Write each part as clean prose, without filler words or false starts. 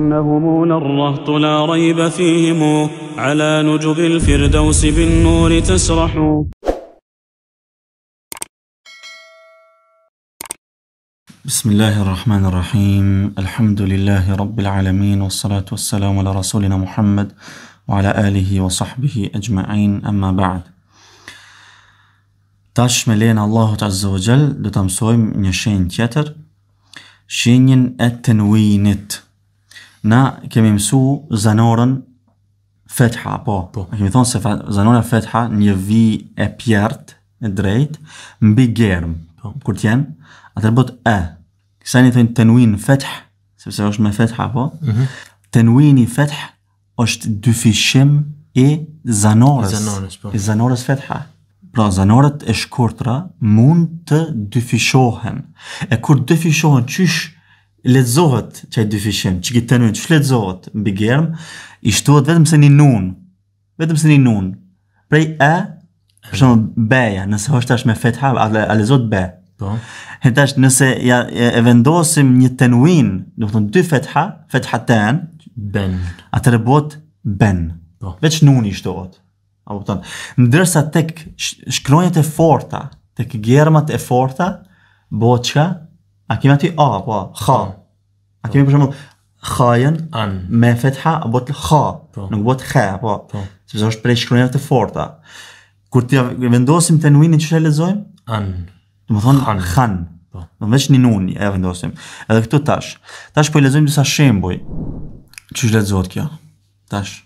إنهم للرهط لا ريب فيهم على نجب الفردوس بالنور تسرح بسم الله الرحمن الرحيم الحمد لله رب العالمين والصلاة والسلام على رسولنا محمد وعلى آله وصحبه أجمعين أما بعد Tash me lejen e Allahut Azza wa Jall do ta mësojmë një shenjë tjetër, shenjën e tenwinit. Na kemi mësu zanoren fetha, po. po. Kemi thonë se zanorja fetha një vijë e pjerrët e drejtë mbi germë. Po. Kur të jenë, atëherë bëhet e. Kësaj i thonë tenwin feth, sepse është me fetha, po. Mm -hmm. Tenwini feth është dyfishim i zanores. I zanores, po. I zanores fetha. Pra zanoret e shkurtra mund të dyfishohen. E kur dyfishohen, qysh lexohet qaj dyfishim, qiky tenwin, qysh lexohet mbi germë, i shtohet vetëm se një nun, vetëm se një nun. Prej e, për shembull beja, nëse është tash me fetha, a, a lexohet be. Po. E tash nëse ja e, e vendosim një tenwin, do të thonë dy fetha, fethaten, ben. Atëherë bëhet ben. Po. Veç nuni shtohet. A kupton? Ndërsa tek shkronjat e forta, tek germat e forta, bëhet çka? A kemi aty a, po, kha. A kemi për shembull khajën an me fetha a bëhet kha, po. nuk bëhet kha, po. po. Sepse është prej shkronjave të forta. Kur t'ia vendosim tenuinin qysh e lexojmë? An. Domethonë khan. khan. Po. Do veç një nun e vendosim. Edhe këtu tash. Tash po i lexojmë disa shembuj. Qysh lexohet kjo? Tash.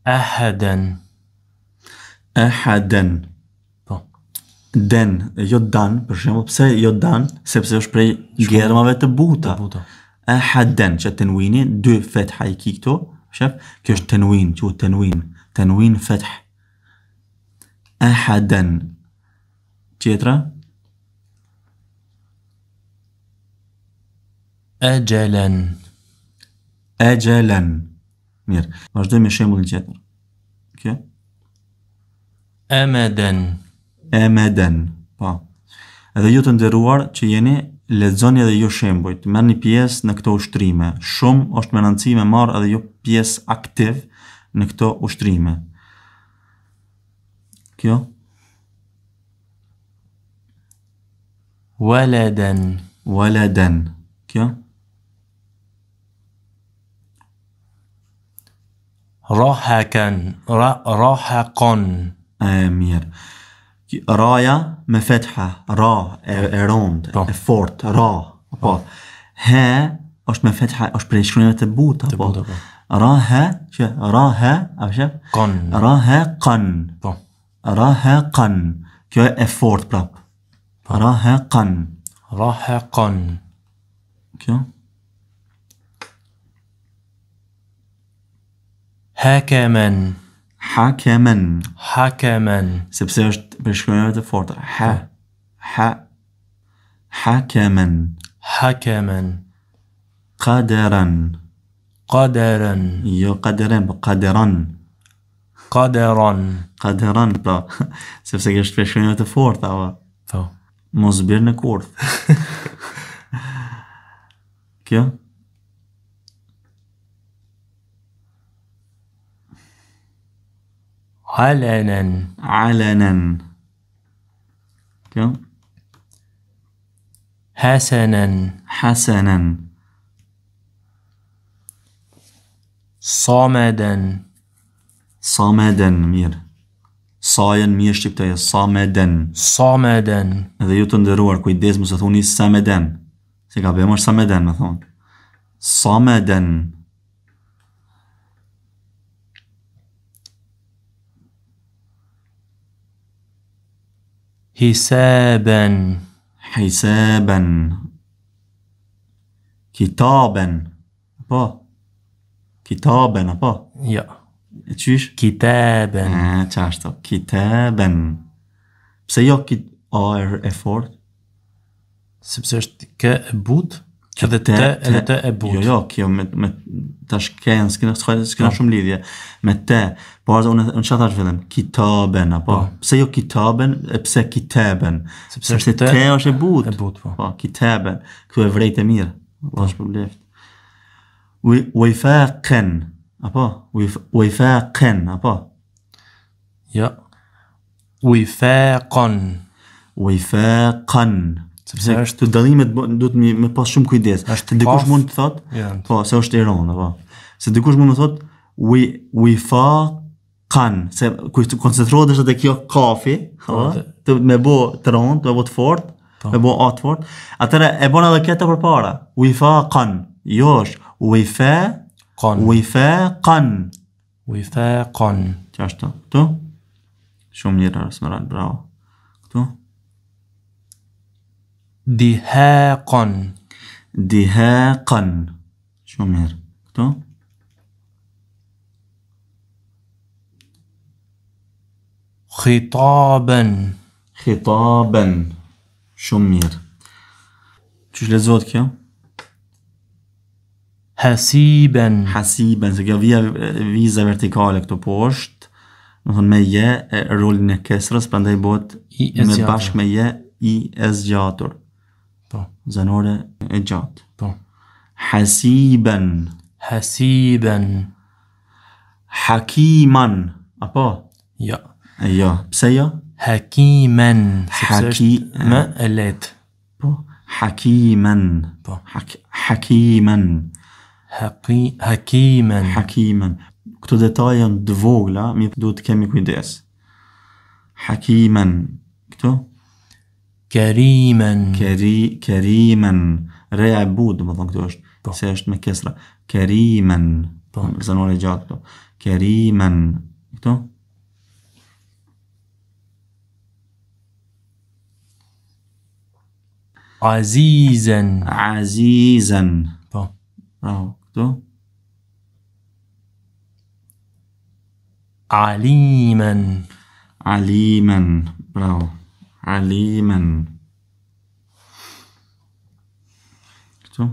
Ahaden. Ahaden. Po. Den, jo dan, për shembull, pse jo dan? Sepse është prej germave të buta. Të buta. Ahaden, që tenuini, dy fetha i ki këtu, shef, kjo është tenuin, quhet tenuin, tenuin feth. Ahaden. Tjetra? Exhelen. Exhelen. Mirë, vazhdojmë me shembullin tjetër. Kjo? Emeden. Emeden. Po. Edhe ju të nderuar që jeni, lexoni edhe ju shembujt, merrni pjesë në këto ushtrime. Shumë është me rëndësi me marrë edhe ju pjesë aktiv në këto ushtrime. Kjo? Waleden. Waleden. Kjo? Rahakan, ra, rahakon. E mirë. Raja me fetha, ra e, e rëndë, po. e fort, ra. Po. po. He është me fetha, është prej shkronjave të buta, të po. buta, po. Ra he, që ra he, a shef? Kon. Ra he kan. Po. Ra he kan. Kjo e fort prap. Po. Ra he kan. Ra he kan. Kjo? Hakemen. Hakemen. Hakemen. Sepse është prej shkronjave të forta. Ha. Ha. Hakemen. Hakemen. Qaderen. Qaderen. Jo qaderen, po qaderan. Qaderan. Qaderan, pra. Sepse kjo është prej shkronjave të forta, po. Po. Mos bir në kurth. Kjo? Alenen. Alenen. Kjo? Hasenen. Hasenen. Sameden. Sameden, mirë. Sajën mirë shqiptoje, Sameden. Sameden. Edhe ju të nderuar, kujdes mos e thuni Sameden. Se gabim është Sameden, me thonë. Sameden. Hisaben. Hisaben. Kitaben. Po. Kitaben, apo? Jo. E qysh? Kitaben. E, qashtu? Kitaben. Pse jo kit... A e, e fort? Sepse është k e butë, edhe t edhe t e butë. Jo, jo, kjo me me tash kën s'kena s'ka s'kena po. shumë lidhje me t. Po unë unë çfarë thash fillim? Kitaben apo? Po. Pse jo kitaben, e pse kitaben? Sepse Sepse është t është e butë. E butë, po. Po, kitaben. Këtu e vrejte mirë. Allahu shpërbleft. Wifaqan, apo? Wifaqan, apo? Jo. Wifaqan. Wifaqan. Sepse është të dallimet duhet me, me pas shumë kujdes. Është dikush mund të thotë, ja. po, se është i rëndë, apo. Se dikush mund të thotë wi wifaqan, se kur të koncentrohet është te kjo kafi, po, të me bo të rëndë, të me bo të fortë, po. me bo a të fortë, atëherë e bën edhe këtë përpara. Wifaqan, jo është wifa Kan. Wifaqan. Wifaqan. Qashtu? Këtu? Shumë mirë, Smeran, bravo. Këtu? Dihaqan. Dihaqan. Shumë mirë. Këtu? Khitaben. Khitaben. Shumë mirë. Qysh lexohet kjo? Hasiben. Hasiben, se kjo vija viza vertikale këtu poshtë, domethonë me je e rolin e kesrës, prandaj bëhet I e me zgjatur. bashkë me je i e zgjatur. Po. Zanore e gjatë. Po. Hasiben. Hasiben. Hakiman, apo? Jo. E jo, pse jo? Hakimen, sepse Haki- është më e lehtë. Po, hakimen. Po. Hak, hakimen. Haqi, hakimen. Hakimen. Këto detaje janë të vogla, mi duhet të kemi kujdes. Hakimen. Këto? Kerimen. Keri, kerimen. Reja e butë, domethonë këtu është. Po. Se është me kesra. Kerimen. Po. Zanore e gjatë këto. Kerimen. Këto? Azizen. Azizen. Po. Bravo. Këtu? Alimen. Alimen. Bravo. Alimen. Këtu?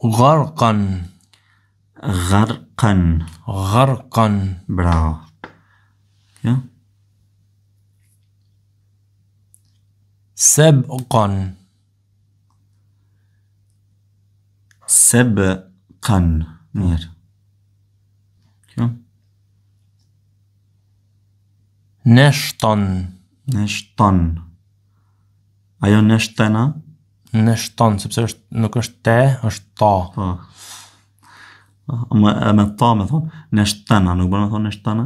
Gharqan. Gharqan. Gharqan. Bravo. Kjo? Sebqan. Sebqan. Mirë. Kjo? Neshtan. Neshtan. Ajo neshtena? Neshtan, sepse është, nuk është te, është ta. Po. Me, me ta me thonë, neshtena, nuk bën me thonë neshtena?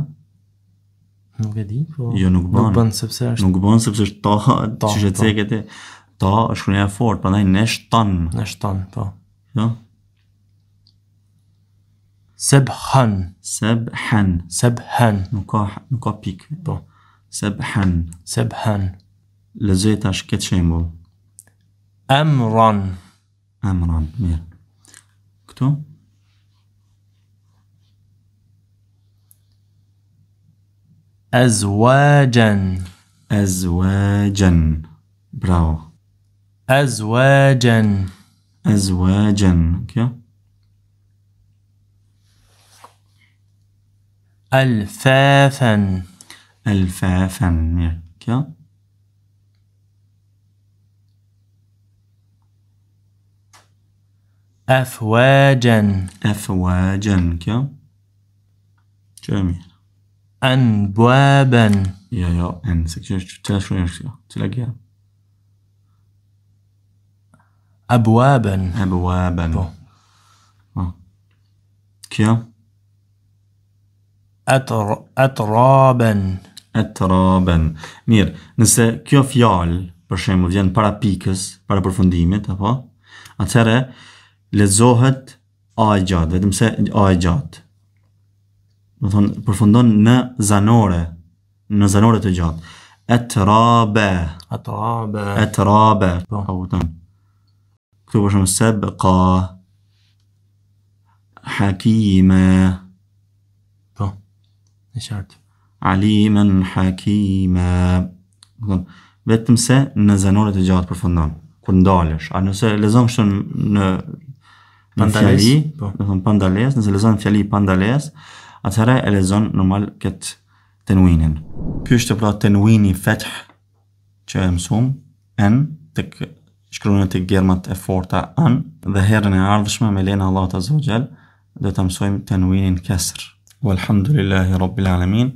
Nuk e di, po. Jo, nuk bën. Nuk bën sepse është Nuk bën sepse është ta, Ta, qysh e po. ceke ti. Ta është shkronja e fortë, prandaj neshtan. neshtan, po. Jo? Sebhan, Sebhan. sebhan, Nuk ka nuk ka pikë. Po. Sebhan. sebhan. Lexoj tash këtë shembull. Emran, Emran, mirë. Këtu? azwajan, Azwajan. Bravo. azwajan. Azwajan. Kjo? Alfafan, Alfafan. Mirë. Kjo? afwajan, Afwajan. Kjo? Që e mirë. anbuaban, Jo, jo, en, se kjo është, cila shkronjë është kjo? Cila kjo? abwaban, Abwaban. Po. Po. Kjo? atr atraban, Atraban. Mirë, nëse kjo fjalë, për shembull, vjen para pikës, para përfundimit, apo? Atëherë lexohet a e gjatë, vetëm se a e gjatë. Domethonë, përfundon në zanore, në zanore të gjatë. Etrabe, atrabe, etrabe, Po. a kupton? Këtu për shembull sebqa, hakime, po. E qartë. Alimen hakime. Domethonë, vetëm se në zanore të gjatë përfundon, kur ndalesh. A nëse lexon kështu në në Pa ndalesë, fjali, po. domethonë pa ndalesë, nëse lexon fjali pa ndalesë, atëherë e lexon normal këtë. Tenwinin. Ky është pra tenwini feth që e mësum, en, tek shkruan tek germat e forta an, dhe herën e ardhshme me lejen e Allahut azza wa jall do ta mësojmë tenwinin kesr. Walhamdulillahi rabbil alamin.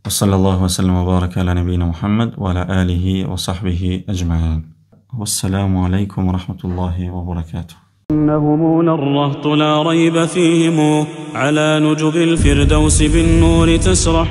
Wa sallallahu wa sallam wa baraka ala nabiyina Muhammad wa ala alihi wa sahbihi ajma'in. Wassalamu alaikum wa rahmatullahi wa barakatuh. إنهم للرهط لا ريب فيهم على نجب الفردوس بالنور تسرح.